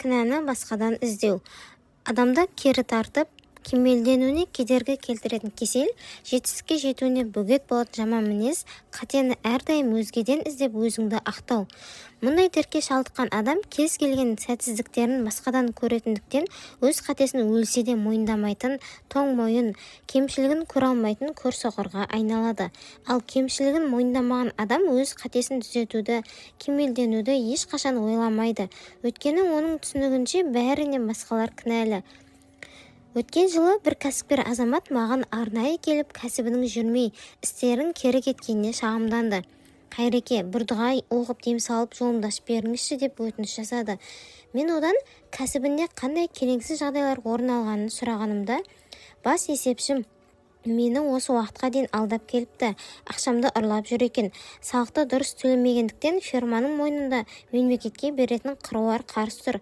Кінәні басқадан іздеу. Адамды кері тартып, кемелденуіне кедергі келтіретін кесел, жетістікке жетуіне бөгет болатын жаман мінез – қатені әрдайым өзгеден іздеп, өзіңді ақтау. Мұндай дертке шалдыққан адам кез келген сәтсіздіктерін басқадан көретіндіктен, өз қатесін өлсе де мойындамайтын тоңмойын, кемшілігін көре алмайтын көрсоқырға айналады. Ал кемшілігін мойындамаған адам өз қатесін түзетуді, кемелденуді ешқашан ойламайды. Өйткені оның түсінігінше, бәріне басқалар кінәлі. Өткен жылы бір кәсіпкер азамат маған арнайы келіп, кәсібінің жүрмей, істерінің кері кеткеніне шағымданды. «Қайреке, бір дұға оқып, дем салып, жолымды ашып беріңізші», – деп өтініш жасады. Мен одан кәсібінде қандай келеңсіз жағдайлар орын алғанын сұрағанымда: «Бас есепшім мені осы уақытқа дейін алдап келіпті, ақшамды ұрлап жүр екен. Салықты дұрыс төлемегендіктен, фирманың мойнында мемлекетке беретін қыруар қарыз тұр».